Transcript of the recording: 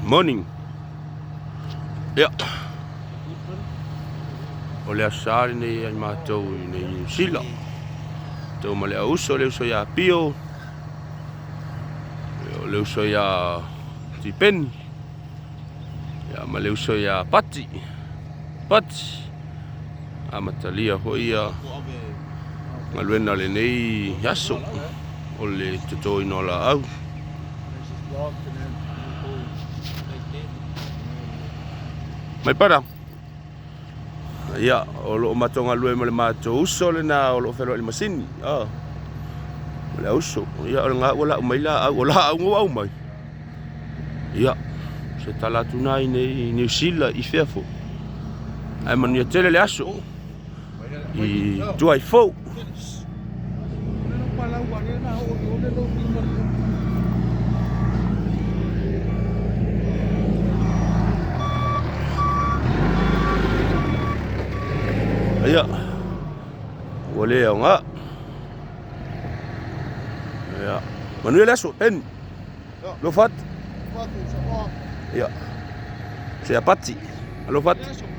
Morning. Ia. O le aso Sa lenei ia i matou i nei Niu Sila. Matou ma le auuso, le uso ia Pio, o le uso ia Tipeni, ia ma le uso ia Pati. Pati. Amatalia foi ia galuega o lenei aso o le totoina o laau. Mai para. Ia, o loo matou galue ma le matou uso lena o loo feloai le masini. Ah. O le auso. Ia, o lena ua lau mai laau. O laau ua aumai. Ia, se tala atu na i nei Niu Sila i fea foi. Ae manuia tele le aso i tuai fou. Ia, ua le aoga. Ia, manuia le aso, Ben. Alofa atu. Ia. Se apati. Alofa atu.